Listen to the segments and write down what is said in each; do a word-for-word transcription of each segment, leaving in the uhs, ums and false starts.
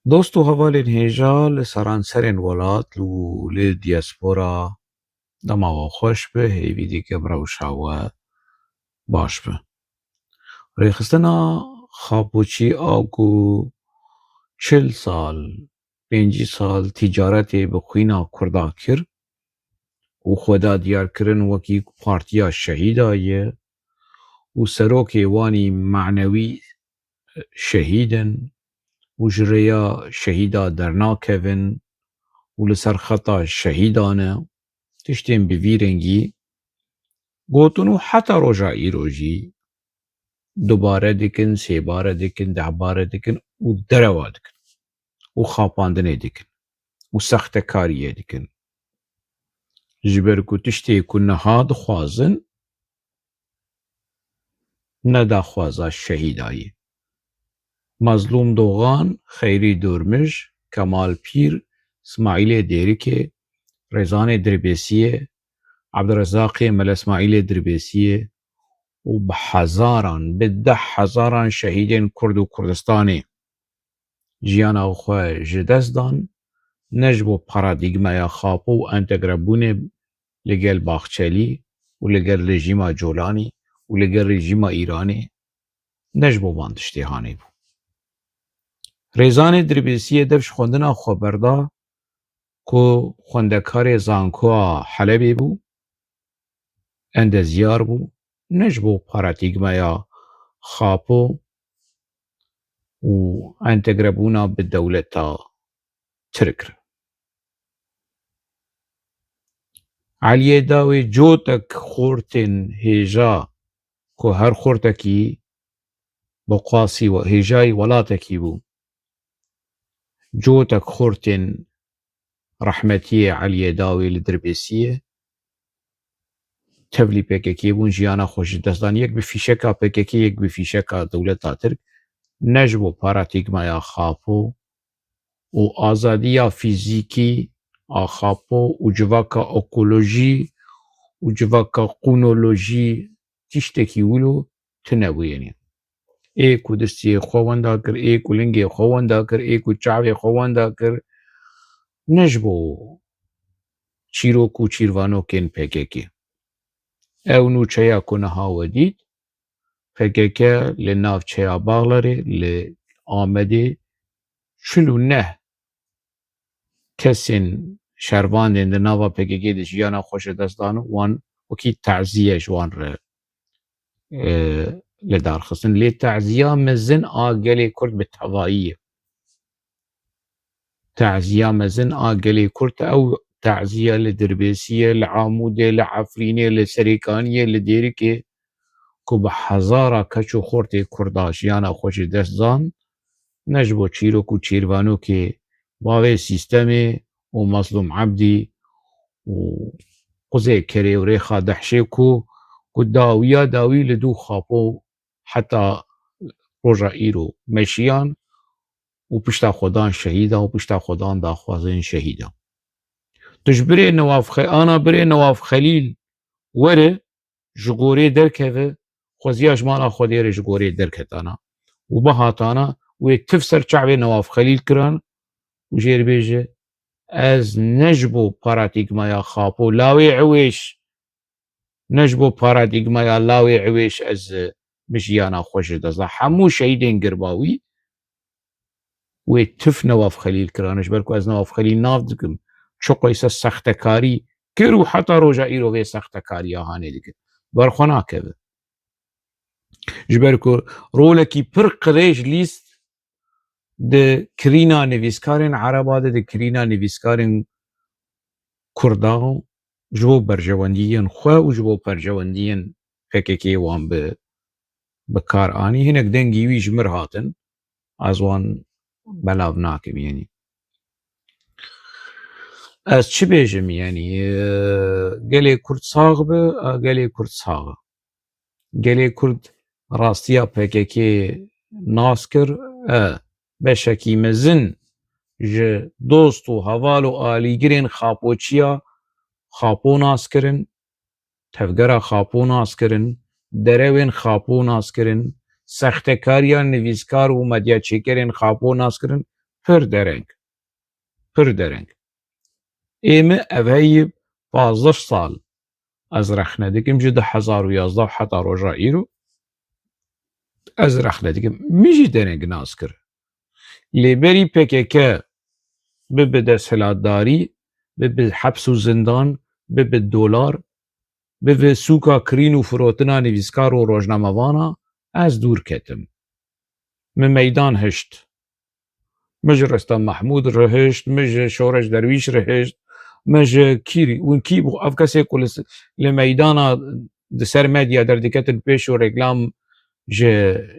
Dost û hevalên hêja li seranserên welat û li diaspora, dema we xweş be, hêvî dikim rewşa we baş be. Rêxistina Xapoçî a ku çil sal, pêncî sal tîcaretê bi xwîna Kurda kir û xwe da diyarkirin wekî partiya şehîda ye û serokê wanî manewî şehîd in û ji rêya şehîda dernakevin û li ser xeta şehîdan e, tiştên bi vî rengî gotin û heta roja îro jî dubare dikin, sêbare dikin, dehbare dikin û derewa dikin û xapandinê dikin û sextekariyê dikin. Ji ber ku tiştê ku niha dixwazin, ne daxwaza şehîda ye. Mazlûm Doxan, Xeyrî Dormij, Kemal Pîr, Smaîlê Dêrikê, Rêzanê Dirbêsiyê, Ebdurezaqê Mele Smaîlê Dirbêsiyê û bi hezaran, bi deh hezaran şehîdên Kurd û Kurdistanê jiyana xwe ji dest dan, ne ji bo paradîgmaya Xapo û entegrebûnê li gel Baxçelî û li gel rejîma Colanî û li gel rejîma Îranê, ne ji bo van tiştê hanê bû. Rêzanê Dirbêsiyê dev ji xwendina xwe berda ku xwendekarê zankoya Helebê bû, endezyar bû, ne ji bo paradîgmaya Xapo û entegrebûna bi dewleta Tirk re. Eliyê Dawê cotek xortên hêja ku her xortekî bi qasî we-, hêjayî welatekî bû. Cotek xortên rehmetiyê Eliyê Dawê li Dirbêsiyê tevlî P K K bûn, jiyana xwe ji dest dan. Yek bi fîşeka P K K, yek bi fîşeka dewleta Tirk. Ne ji bo paradîgmaya Xapo û azadiya fîzîkî a Xapo û civaka ekolojî û civaka qûnolojî tiştekî wilo tune bû, yanî. Ê ku distê xwe wenda kir, ê ku lingê xwe wenda kir, ê ku çavê xwe wenda kir, ne ji bo çîrok û çîrvanokên P K K. Ew nûçeya ku niha we dît, P K K li navçeya Baxlerê, li Amedê, çil û neh kesên şervandên di nava P K K de jiyana xwe ji dest dan, wan wekî teziye ji wan re, e, li dar xistin. Lê teziya mezin a gelê Kurd bi tevayî ye. Teziya mezin a gelê Kurd, ew teziya li Dirbêsiyê, li Amûdê, li Efrînê, li Serêkaniyê, li Dêrikê, ku bi hezara keç û xortê Kurda jiyana xwe ji dest dan, ne ji bo çîrok û çîrvanokê bavê sîstemê û Mazlûm Ebdî û Quzê Kerê û Rêxa Dehşê ku, ku dawiya dawî li dû Xapo heta roja îro meşiyan û pişta xwe dan şehîdan û pişta xwe dan daxwazên şehîdan. Tu ji birê Newaf Xe-, ana birê Newaf Xelîl were, ji gorê derkeve, xweziya ji mala Xwedê re ji gorê derketana û bihatana, wê tif ser çavê Newaf Xelîl kiran û jê re bêje, ez ne ji bo paradîgmaya Xapo, lawê ewêş, ne ji bo paradîgmaya lawê ewêş ez, e, min jiyana xwe ji dest da. Hemû şehîdên girbawî wê tif Newaf Xelîl kirane, ji ber ku ez Newaf Xelîl nav dikim. Çi qeyse sextekarî kir û heta roja îro vê sextekariya hanê dike. Ber xwe nakeve. Ji ber ku rolekî pir qirêj lîst di kirîna nivîskarên Ereba de, di kirîna nivîskarên Kurda, ji bo berjewendiyên xwe û ji bo berjewendiyên P K K wan bi, bi kar anî. Hinek dengî wî ji mir hatin, ez wan belav nakim, yanî. Ez çi bêjim, yanî, e, gelê Kurd sax be, e, gelê Kurd sax e. Gelê Kurd rastiya P K K nas kir, e, beşekî mezin ji dost û heval û alîgirên Xapoçiya Xapo nas kirin, tevgera Xapo nas kirin, derewên Xapo nas kirin, sextekariya nivîskar û medyaçêkerên Xapo nas kirin, pir dereng. Pir dereng. Ê min ev heyî pazdeh sal ez rexne dikim, ji du hezar û yazdeh heta roja îro ez rexne dikim. Min jî dereng nas kir. Lê berî P K K bibe desthilatdarî, bibe heps û zindan, bibe dolar, bibe sûka kirîn û firotina nivîskar û rojnamevana, ez dûr ketim. Min meydan hişt. Min ji Restem Mehmûd re hişt, min ji Şoreş Derwîş re hişt, min ji kî, hûn kî bû? Ev kesê ku li s-, li meydana di ser medya derdiketin pêş û reklam ji,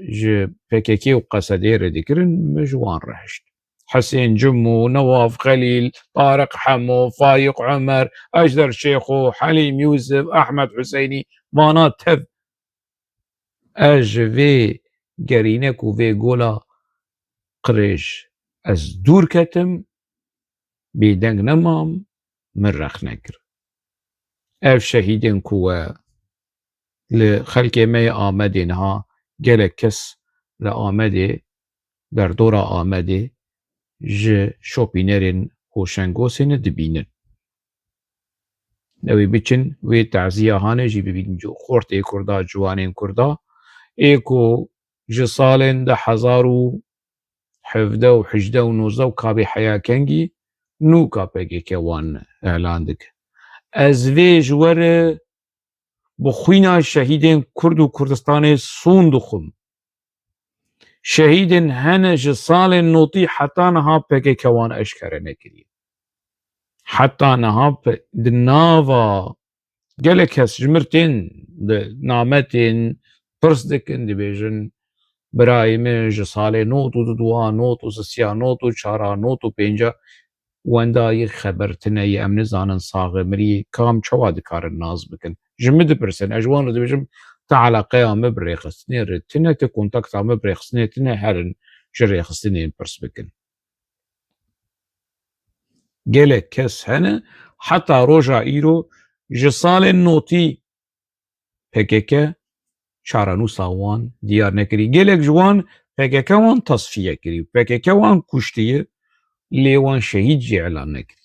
ji P K K û Q S D'ê re dikirin, min ji wan re hişt. Hesên Cimû, Newaf Xelîl, Tariq Hemo, Fayiq Omer, Ejder Şêxo, Helîm Yûsif, Ehmed Huseynî, vana tev. Ez ji vê gerînek û vê gola qirêj ez dûr ketim, bêdeng nemam, min rexne kir. Ev şehîdên ku we li xelkê me yê Amedê niha gelek kes li Amedê, derdora Amedê ji şopînerên Hoşengosê ne dibînin. Ew ê biçin wê taziya hanê jî bibînin, xortê Kurda, ciwanên Kurda, ê ku ji salên du hezar û hevdeh û hejdeh û nozdeh û kabê heya kengî nûka P K K wan elan dike. Ez vê ji we re bi xwîna şehîdên Kurd û Kurdistanê sûn dixwim. Şehîdên hene ji salên notî heta niha P K K wan eşkere nekiriye. Heta niha pe-, di nava gelek kes ji mir tên, di name tên, pirs dikin, dibêjin, birayê min ji salê not û duduwa, not û sisiya, not û çara, not û pênca, wenda yê xeber tine ye, em nizanin sax e, mirî, kam çawa dikarin nas bikin? Ji min dipirsin, ez ji wan re dibêjim, ti eleqeya min bi rêxistinê re tine, ti kontakta min bi rêxistinê tine, herin ji rêxistinê pirs bikin. Gelek kes hene, heta roja îro ji salên notî P K K çarenûsa wan diyar nekirî. Gelek ji wan P K K wan tasfiye kirî. P K K wan kuştiye, lê wan şehîd jî elan nekirî.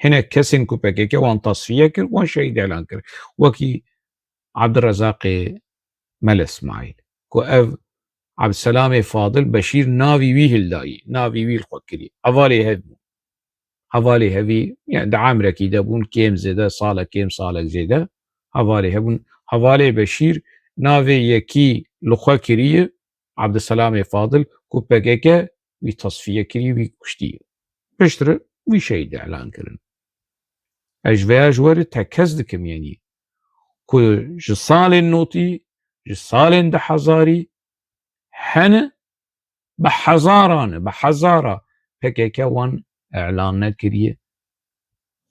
Hinek kesên ku P K K wan tasfiye kir, wan şehîd elan kir. Wekî Abdurrezaqê Mel Esmaîl, ku ev Abdselamê Fadil Beşîr navî wî hildayî, navî wî li xwe kirî. Hevalê hev bû. Hevalê hevî, yani di emrekî de bûn, kêm zêde, salek kêm, salek zêde. Hevalê hebûn. Hevalê Beşîr navê yekî li xwe kiriye, Abdselamê Fadil, ku P K K wî tasfiye kirî, wî kuştiye. Piştre wî şehîd elan kirin. Ez ji veya ji we re tekez dikim, yanî ku ji salên notî, ji salên du hezarî hene, bi hezaran e, bi hezara P K K wan elan nekiriye.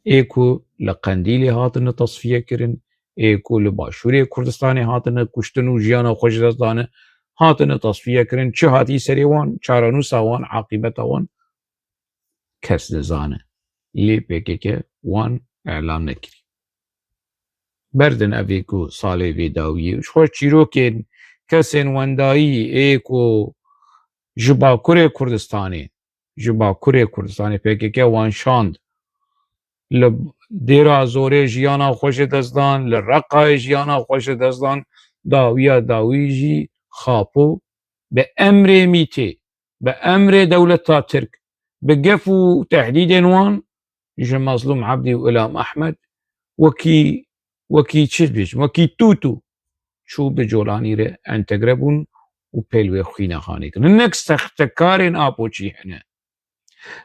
Ê ku li Qendîlê hatine tasfiye kirin, ê ku li Başûrê Kurdistanê hatine kuştin û jiyana xwe ji dest dane, hatine tasfiye kirin. Çi hatî serê wan, çarenûsa wan, aqîbeta wan kes dizane. Lê P K K wan elan nekirî. Berdin evê ku salê vê dawiyê. Ji xwe çîrokên kesên wendayî ê ku ji Bakurê Kurdistanê, ji Bakurê Kurdistanê P K K wan şand. Li Dêra Zorê jiyana xwe ji dest dan, li Reqayê jiyana xwe ji dest dan, dawiya dawî jî Xapo bi emrê mîtê, bi emrê dewleta Tirk, bi gef û tehdîdên wan ji Mazlûm Ebdî û Îlham Ehmed wekî, wekî çi dibêjim, wekî tûtû çû bi Colanî re entegre bûn û pêl wê xwîna xanê kirin. Hinek sextekarên Apoçî hene.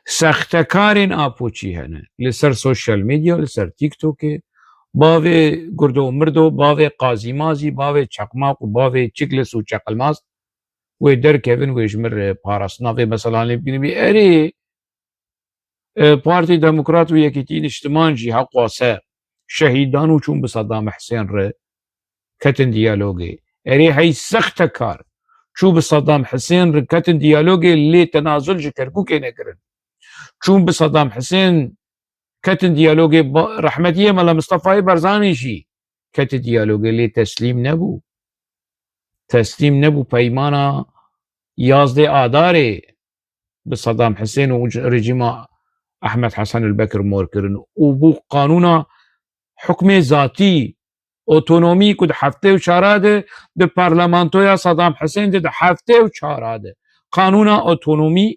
Sextekarên Apoçî hene. Li ser sosyal medya, li ser TikTokê, bavê Gurdo Mirdo, bavê Qazî Mazî, bavê Çakmak û bavê Çiklis û Çakilmaz wê derkevin, wê ji mir parastina vê meselanê bikin. Bî erê, e, Partî Demokrat û Yekîtî Niştiman jî heqwase şehîdan û çûn bi Sedam Hisên re ketin diyalogê. Erê hey sextekar çû bi Sedam Hisên re ketin diyalogê, lê tenazul ji Kerkûkê nekirin. Çûn bi Sedam Hisên ketin diyalogê, ba-, rehmetiyê Mela Mistefayê Barzanî jî keti diyalogê, lê teslîm nebû. Teslîm nebû. Peymana yazdê Adarê bi Saddam Husên û rejîma Ehmed Hesen el Bekir mor kirin û bû qanûna hukmê zatî, otonomî ku di heftê û çara de di parlamentoya Saddam Husên de di heftê û çara de qanûna otonomî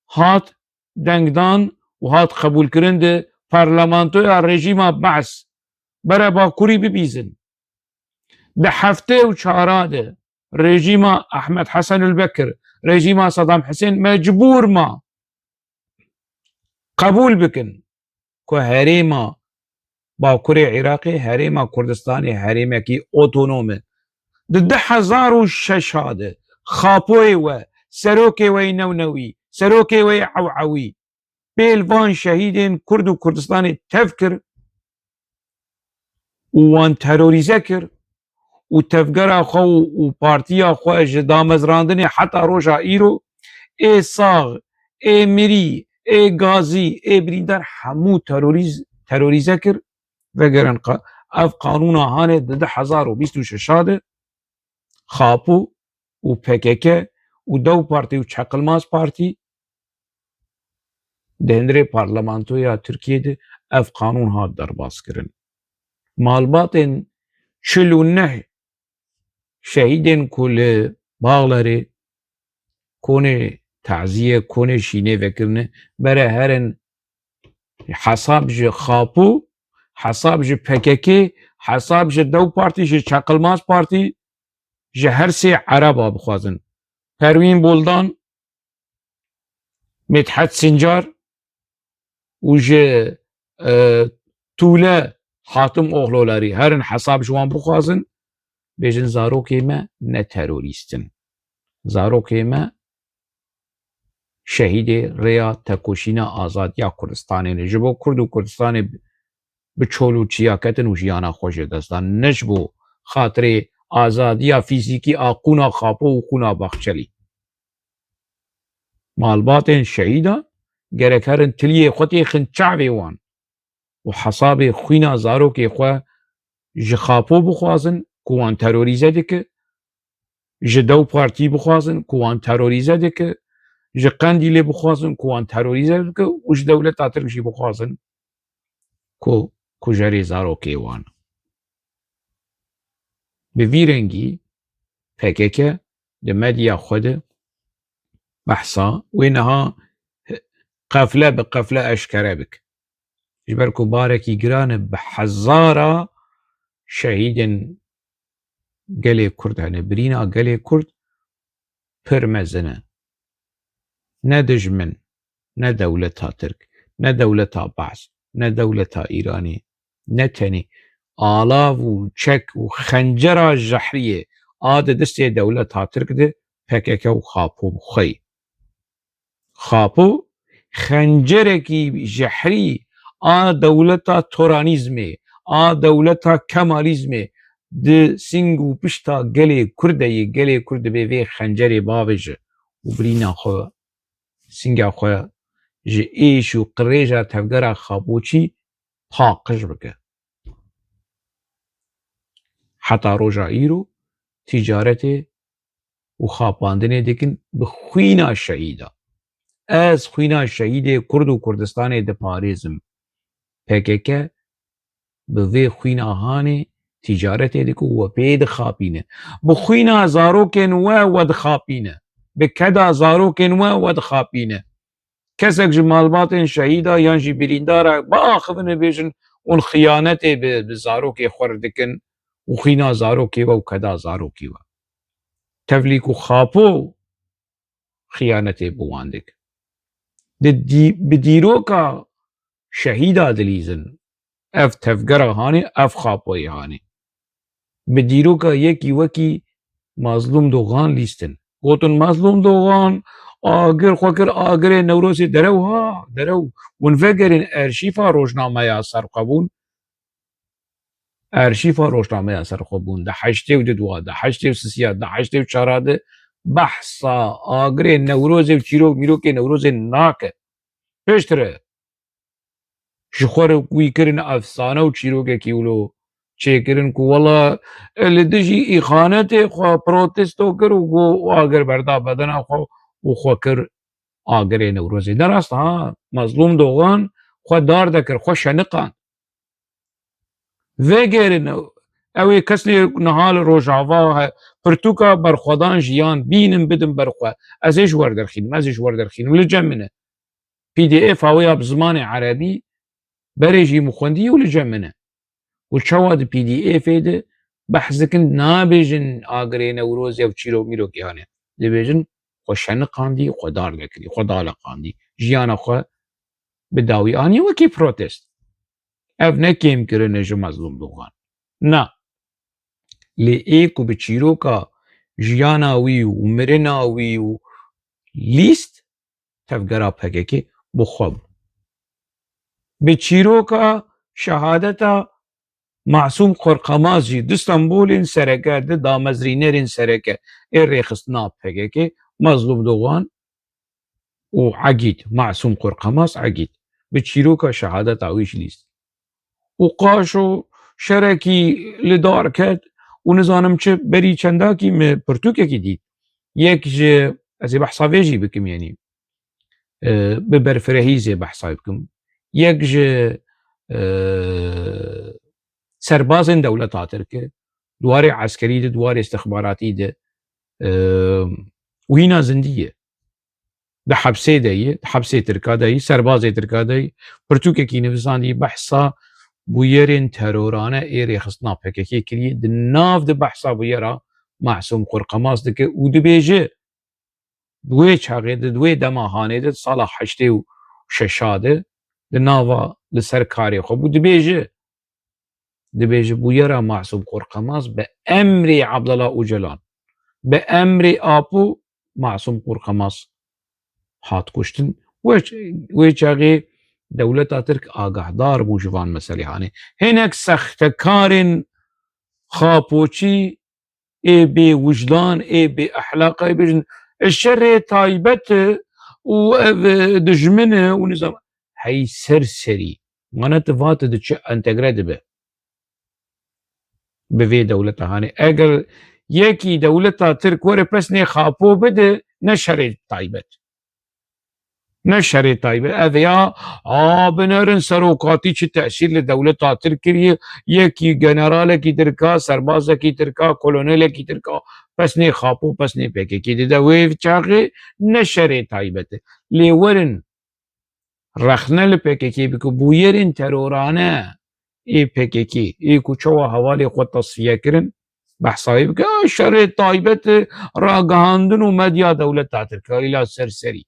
hat dengdan û hat qebûlkirin di parlamentoya rejîma Be's bere Bakurî bibîzin. Di heftê û çara de rejîma Ehmed Hesen el Bekir, rejîma Saddam Husên mecbûr ma qebûl bikin ku herêma Bakurê Iraqê, herêma Kurdistanê herêmekî otonom e. Di du hezar û şeş de Xapoyê we, serokê we yê newnewî, serokê we yê ewewî, pêl van şehîdên Kurd û Kurdistanê tev kir û wan terorîze kir û tevgera xwe û, û partiya xwe ji damezrandinê heta roja îro ê sax, ê mirî, ê gazî, ê birîndar hemû terorîz-, terorîze kir. Vegerin qa-, ev qanûna hanê di du hezar û bîst û şeş de Xapo û P K K û Dew Partî û Çeqilmaz Partî di hundirê parlamentoya Tirkiyê de ev qanûn hat derbas kirin. Malbatên çil û neh şehîdên ku li Baxlerê konê taziyê, konê şînê vekirine, bere herin hesab ji Xapo, hesab ji P K K, hesab ji Dew Partî, ji Çeqilmaz Partî, ji her sê Ereba bixwazin. Perwîn Boldan, Mithet Sincar û ji, e, Tûle Hatim Oxlolarî herin hesab ji wan bixwazin, bêjin zarokê me ne terorîst in. Zarokê me şehîdê rêya tekoşîna azadiya Kurdistanê ne. Ji bo Kurd û Kurdistanê bi çol û çiya ketin û jiyana xwe jê dest dan. Ne ji bo xatirê azadiya fîzîkî a qûna Xapo û qûna Baxçelî. Malbatên şehîda gerek herin tiliyê xwe têxin çavê wan û hesabê xwîna zarokê xwe ji Xapo bixwazin ku wan terorîze dike, ji Dew Partî bixwazin ku wan terorîze dike, ji Qendîlê bixwazin ku wan terorîze dike û ji dewleta Tirk jî bixwazin ku kujerê zarokê wan. Bi vî rengî P K K di medya xwe de behsa wê niha qefle bi qefle eşkere bike. Ji ber ku barekî giran e, bi hezara şehîdên gelê Kurd hene. Birîna gelê Kurd pir mezin e. Ne dijmin, ne dewleta Tirk, ne dewleta Ba's, ne dewleta Îranê, ne tenê alav û çek û xencera jehriyê a di destê dewleta Tirk de P K K û Xapo bi xwe ye. Xapo xencerekî jehrî a dewleta toranîzmê, a dewleta kemalîzmê di sing û pişta gelê Kurd de yê. Gelê Kurd dibê vê xencerê bavêje û birîna xwe, singa xwe ji êş û qirêja tevgera Xapoçî paqij bike. Heta roja îro tîcaretê û xapandinê dikin bi xwîna şehîda. Ez xwîna şehîdê Kurd û Kurdistanê diparêzim. P K K bi vê xwîna hanê tîcaretê dike û we pê dixapîne. Bi xwîna zarokên we we dixapîne. Bi keda zarokên we we dixapîne. Kesek ji malbatên şehîda yan jî birîndara biaxivine bêjin, hûn xiyanetê bi, bi zarokê xwe re dikin û xwîna zarokê we û keda zarokê we. Tevlî ku Xapo xiyanetê bi wan dik. Di dî-, bi dîroka şehîda dilîzin. Ev tevgera hanê, ev Xapoyê hanê. Bi dîroka yekî wekî Mazlûm Doxan lîstin. Gotin, Mazlûm Doxan agir xwe kir agirê Newrozê derew ha, derew. Hûn vegerin erşîfa rojnameya ser xwe bûn. Erşîfa rojnameya ser xwe bûn. Di heştê û du de, di heştê û sisiya, di heştê û çara de behsa agirê Newrozê û çîrok mîrokê Newrozê nake. Piştre ji xwe re wî kirin efsane û çîrokekî wilo çêkirin ku wela li dijî îxanetê xwe protesto kir û got, agir berda bedena xwe û xwe kir agirê Newrozê. Derast ha, Mazlûm Dogan xwe dar dekir, xwe şeniqand. Vegerin, ew ê kes lê niha li Rojava he, pirtûka berxwedan jiyan bînin bidin ber xwe. Ez ê ji wer derxînim, ez ê ji wer derxînim. Li cem min e. P D F a wê ya bi zimanê erebî berê jî min xwendî û li cem min e. Û çawa di P D F'ê de behs dikin, nabêjin agirê Newrozê ev çîrok mîrokê hane. Dibêjin xwe şeniqandî, xwe dar dekirî, xwe daleqandî. Jiyana xwe bi dawî anî wekî protest. Ev ne kêmkirin e ji Mezlûm Dogan. Na. Lê ê ku bi çîroka jiyana wî û mirina wî û lîst tevgera P K K bi xwe bû. Bi çîroka şehadeta Masûm Qorqemaz jî du sembolên sereke, du damezrînerên sereke ê rêxistina P K K, Mazlûm Dogan û Egîd, Masûm Qorqemaz Egîd, bi çîroka şehadeta wî ji lîst. Û qaşo şerekî li dar ket û nizanim çi, berî çendakî min pirtûkekî dît. Yek ji, ez ê behsa vê jî bikim, yanî, e, bi berfirehî zê behsa bikim. Yek ji, e, serbazên dewleta Tirk e, di warê eskerî de, di warê istixbaratî de, e, wîna zindî ye. Di hepsê de yî, di hepsê Tirka de yî, serbazê Tirka de yî, pirtûkekî nivîsandî, behsa bûyerên terorane ê rêxistina P K K kiriye. Di nav di behsa bûyera Masûm Qorqemaz dike û dibêje, di wê çaxê de, di wê dema hanê de, sala heştê û şeşa de, di nava li ser karê xwe bû, dibêje, dibêje, bûyera Masûm Qorqemaz bi emrê Abdullah Ocalan, bi emrê Apo Masûm Qorqemaz hat kuştin. Wê, wê çaxê dewleta Tirk agahdar bû ji van meselê hanê. Hinek sextekarên xapoçî ê bê wijdan, ê bê ehlaq, ê bêjin, şerê taybet e û ev, e, dijmin e û nizam. Hey serserî. Mane tu va tu diçi entegre dibe bi vê dewleta hanê. Eger yekî dewleta Tirk were pesnê Xapo bide, ne şerê taybet. Ne şerê taybet. Ev ya, a, binerin serokatî çi tesîr li dewleta Tirk kiriye. Yekî generalekî Tirka, serbazekî Tirka, kolonelekî Tirka, pesnê Xapo, pesnê P K K dide. Wê çaxê ne şerê taybet e. Lê werin rexne li P K K bike, bûyerên terorane ê P K K, ê ku çawa hevalê xwe tesfiye kirin, behsa wê bike, a, şerê taybet e, ragihandin û medya dewleta Tirk, heyla serserî,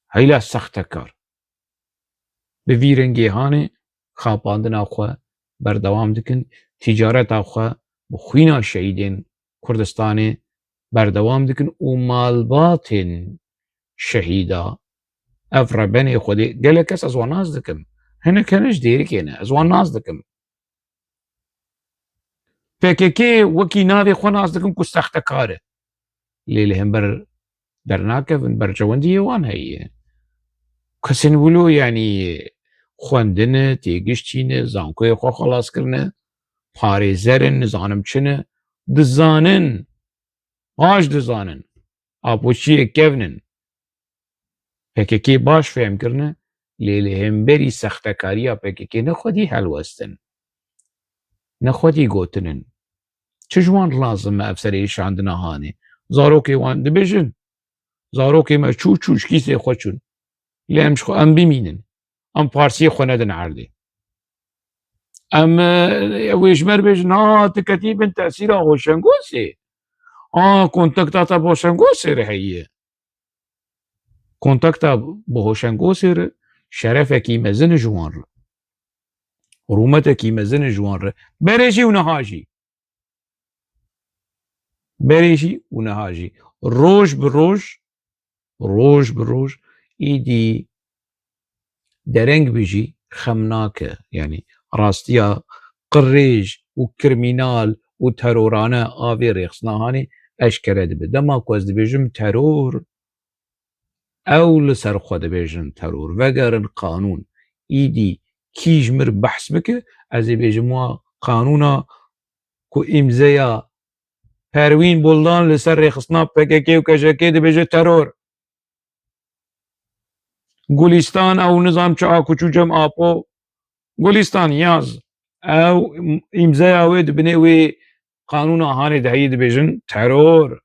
heyla sextekar. Bi vî rengê hanê xapandina xwe berdewam dikin, tîcareta xwe bi xwîna şehîdên Kurdistanê berdewam dikin û malbatên şehîda ev rebenê Xwedê, gelek kes ez wan nas dikim. Hinek hene ji Dêrikê ne, ez wan nas dikim. P K K wekî navê xwe nas dikin ku sextekar e. Lê li hember dernakevin, berjewendiyê wan heye. Kesên wilo, yanî, xwendine, têgiştîne, zankoyê xwe xelas kirine, parêzer in, nizanim çi ne, dizanin, baş dizanin, apoçiyê kevn in. P K K baş fêm kirine, lê li hemberî sextekariya P K K ne xwedî helwestin, ne xwedî gotinin. Çi ji wan lazim e ev serê şandina hanê? Zarokê wan dibêjin, zarokê me çû, çû, ji kîsê xwe çûn. Lê em ji xwe, em bimînin. Em parsiyê xwe nedin erdê. Em, e, wê ji me re bêjin, ha, tu ketî bin tesîra Hoşengosê. A, kontakta te bi Hoşengosê re heye. Kontakta bi Hoşengosê re şerefekî mezin e ji wan re. Rûmetekî mezin e ji wan re. Berê jî û niha jî. Berê jî û niha jî. Roj bi roj, roj bi roj, îdî dereng bi jî xem nake. Yanî rastiya qirêj û kirmînal û terorane a vê rêxistina hanê eşkere dibe. Dema ku ez dibêjim teror, ew li ser xwe dibêjin teror. Vegerin qanûn. Îdî kî ji mir behs bike, ez ê bêjim wa qanûna ku îmzeya Perwîn Buldan li ser rêxistina P K K û K J K dibêje teror. Gulîstan ew nizam çi a kuçû cem apo. Gulîstan Yaz ew îmzeya wê di binê wê qanûna hanê dehiyê dibêjin teror.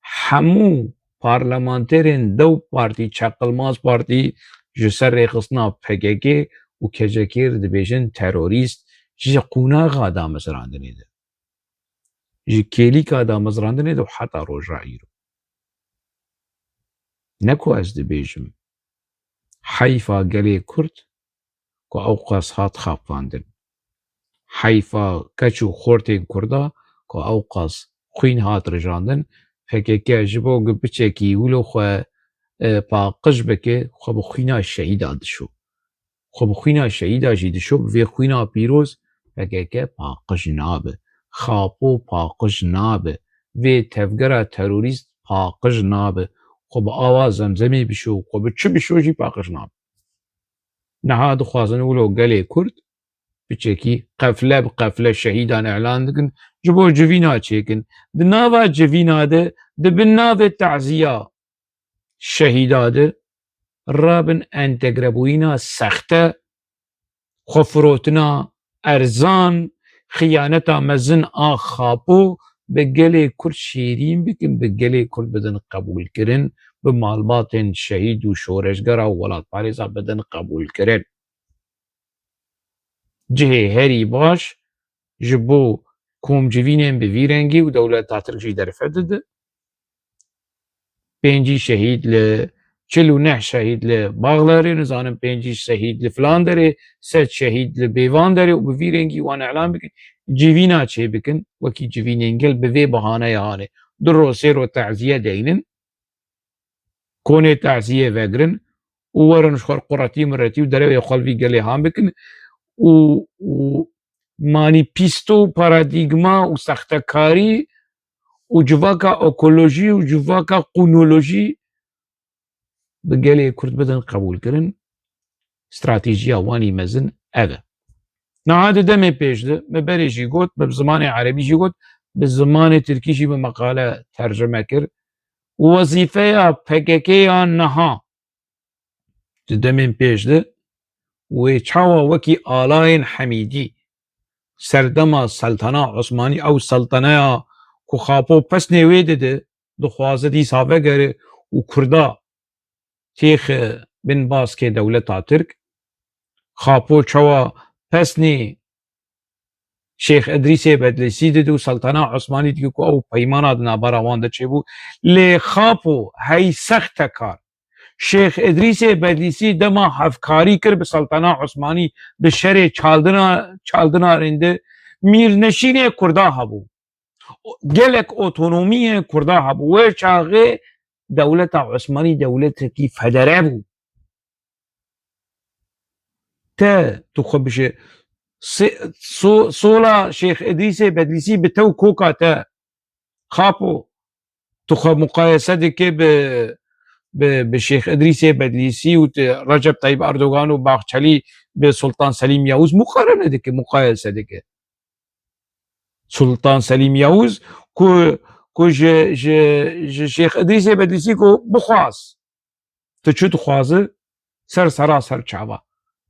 Hemû parlamenterên dew partî, çeqilmaz partî ji ser rêxistina P K K û K C K re dibêjin terorîst ji qûnaxa damezrandinê de. Ji kêlîka damezrandinê de û heta roja îro. Ne ku ez dibêjim, heyfa gelê Kurd ku ew qas hat xapandin. Heyfa keç û xortên Kurda ku ew qas xwîn hat rijandin, P K K ji bo ku biçekî wilo xwe, e, paqij bike, xwe bi xwîna şehîda dişo. Xwe bi xwîna şehîda jî dişo, bi vê xwîna pîroz P K K paqij nabe. Xapo paqij nabe. Vê tevgera terorîst paqij nabe. Xwe bi awa zemzemê bişo, xwe bi çi bişo jî paqij nabe. Niha dixwazin wilo gelê Kurd biçekî qefle bi qefle şehîdan îlan dikin, ji bo civîna çêkin. Di nava civîna de, di bin navê taziya şehîda de rabin entegrebûyîna sexte, xwefirotina erzan, xiyaneta mezin a Xapo bi gelê Kurd şêrîn bikin, bi gelê Kurd bidin qebûlkirin, bi malbatên şehîd û şoreşgera û welatparêza bidin qebûlkirin. Cihê herî baş ji bo komcivînên bi vî rengî û dewleta Tirk jî derfet dide. Pêncî şehîd li, çil û neh şehîd li Baxlerê, nizanim pêncî şehîd li filan derê, sed şehîd li bêvan derê û bi vî rengî wan îlan bikin, civîna çêbikin, wekî civînên gel bi vê bahaneyê hanê. Du ro sê ro teziye deynin, konê terziyê vegirin û werin ji xwe quretî miretî û derewê xwe li vî gelê han bikin û, û manîfesto û paradîgma û sextekarî û civaka ekolojî û civaka qûnolojî bi gelê Kurd bidin qebûlkirin. Stratejiya wanî mezin ev e. Niha di demê pêş de, me berê jî got, me bi zimanê erebî jî got, bi zimanê tirkî jî me meqale tercime kir. Wezîfeya P K K ya niha di demên pêş de wê çawa wekî alayên Hemîdî serdema Seltana Osmanî, ew selteneya ku Xapo pesnê wê dide, dixwaze dîsa vegere û Kurda têxe bin baskê dewleta Tirk. Xapo çawa pesnê Şêx Idrîsê Bedlîsî dide û Seltana Osmanî dike ku ew peymana di navbera wan de çêbû. Lê Xapo hey sextekar Şêx Idrîsê Bedlîsî dema hevkarî kir bi Seltana Osmanî di şerê çaldina, çaldinarên de mîrneşînê Kurda hebû. Gelek otonomiyên Kurda hebû. Wê çaxê dewleta Osmanî dewletekî federe bû. Te tu xwe bije se-, so-, sola Şêx Idrîsê Bedlîsî bi te û koka te Xapo, tu xwe muqayese dike bi, bi, bi Şêx Idrîsê Bedlîsî û te Recep Tayyip Erdogan û Baxçelî bi Sultan Selîm Yavuz muqarene dike, muqayese dike. Sultan Selîm Yavuz ku, ku ji, ji, ji Şêx Idrîsê Bedlîsî ku bixwaz, tu çi dixwazi? Ser sera ser çava.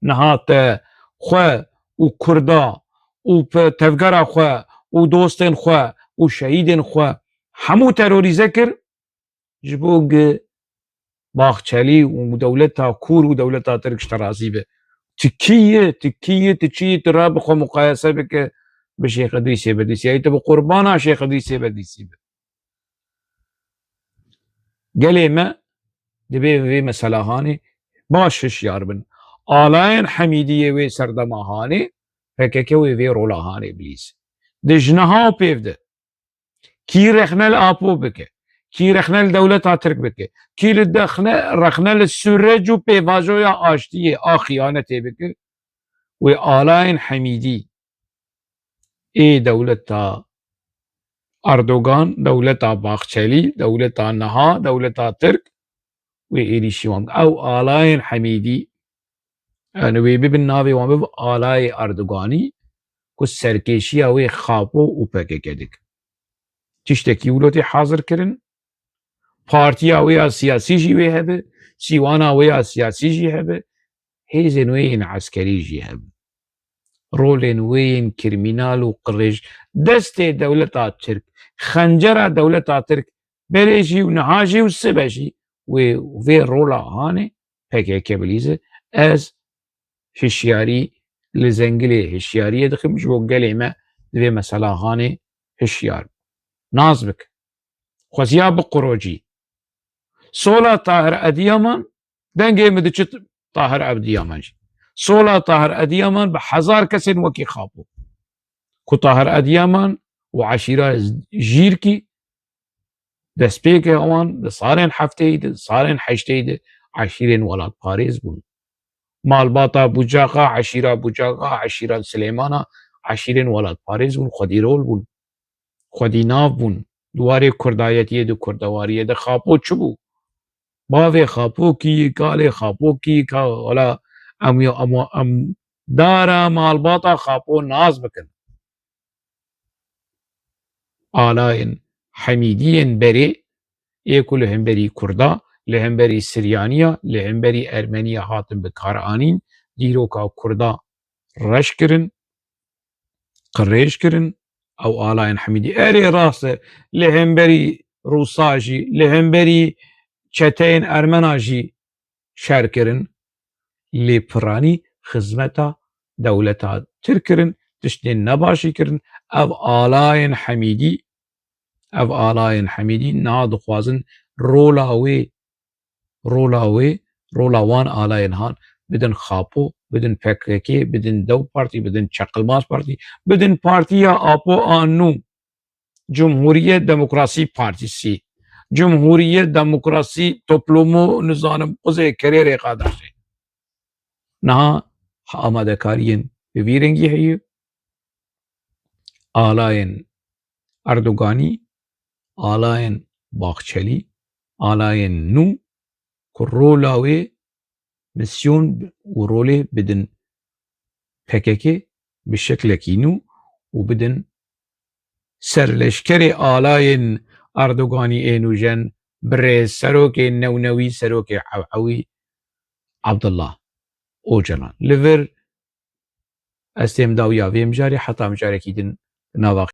Niha te xwe û Kurda û pe-, tevgera xwe û dostên xwe û şehîdên xwe hemû terorîze kir, ji bo gi Baxçelî û dewleta Kûr û dewleta Tirk ji te razî be. Tu kî yî, tu kî yî, tu çi yî, tu rabe xwe muqayese bike bi Şêx Idrîsê Bedlîsî. Ey tu bi qurbana Şêx Idrîsê Bedlîsî be. Gelê me divê vê mesela hanê baş hişyar bin. Alayên Hemîdiyê wê serdema hanê P K K wê vê rola hanê bilîz. Di ji niha û pêv de kî rexne li Apo bike, kî rexne li dewleta Tirk bike, kî li dexne, rexne li Sûrec û pêvajoya aştiyê a xiyanetê bike, wê alayên Hemîdî ê dewleta Erdogan, dewleta Baxçelî, dewleta niha, dewleta Tirk, wê êrîşî wan bike. Ew alayên Hemîdî, yani wê bibin navê wan bibe alayê Erdoganî ku serkêşiya wê Xapo û P K K dike. Tiştekî wilo tê hazir kirin, partiya wê ya siyasî jî wê hebe, sîwana wê ya siyasî jî hebe, hêzên wê yên eskerî jî hebe. Rolên wê yên krîmînal û qirêj destê dewleta Tirk, xencera dewleta Tirk berê jî û niha jî û sibe jî wê vê rola hanê P K K bilîze. Ez hişyarî li zengilê hişyariyê dixim, ji bo gelê me di vê mesela hanê hişyar nas bik. Xweziya bi qurocî. Sola Tahir Ediyaman, dengê min diçit Tahir Ediyaman jî. Sola Tahir Ediyaman bi hezar kesên wekî Xapo. Ku Tahir Ediyaman û eşîra Jîrkî destpêkê wan di salên hefteyî de, di salên heşteyî de eşîrên welatparêz bûn. Malbata Bucaxa, eşîra Bucaxa, eşîra Silêmana, eşîrên welatparêz bûn, xwedîrol bûn, xwedînav bûn. Di warê kurdayetiyê de, kurdewariyê de Xapo çi bû? Bavê Xapo kî, kalê Xapo kî, ka wela em, em, em dara malbata Xapo nas bikin. Alayên Hemîdiyên berê, ê ku li hemberî Kurda, li hemberî Siryaniya, li hemberî Ermeniya hatin bi kar anîn, dîroka Kurda reş kirin, qirêj kirin, ew alayên Hemîdî. Erê rast e, li hemberî Rûsa jî, li hemberî çeteyên Ermena jî şer kirin, lê piranî xizmeta dewleta Tirk kirin, tiştên nebaşî kirin. Ev alayên Hemîdî, ev alayên Hemîdî niha dixwazin rola wê, rola wê, rola wan alayên han bidin Xapo, bidin P K K, bidin Dew Partî, bidin Çeqilmaz Partî, bidin Partiya Apo a nû. Cumhuriyet Demokrasî Partîsî, Cumhuriyet Demokrasî Toplumu, nizanim quzê kerê rêxa daşê. Niha amadekariyên bi vî rengî heye. Alayên Erdoganî, alayên Baxçelî, alayên nû ku rola wê misyon û rolê bidin P K K bi şeklekî nû û bidin serleşkerê alayên Erdoganî ê nûjen, birêz serokê newnewî, serokê ewewî Abdullah Ocalan. Li vir ez têm dawiya vê mijarê heta mijarekî din nava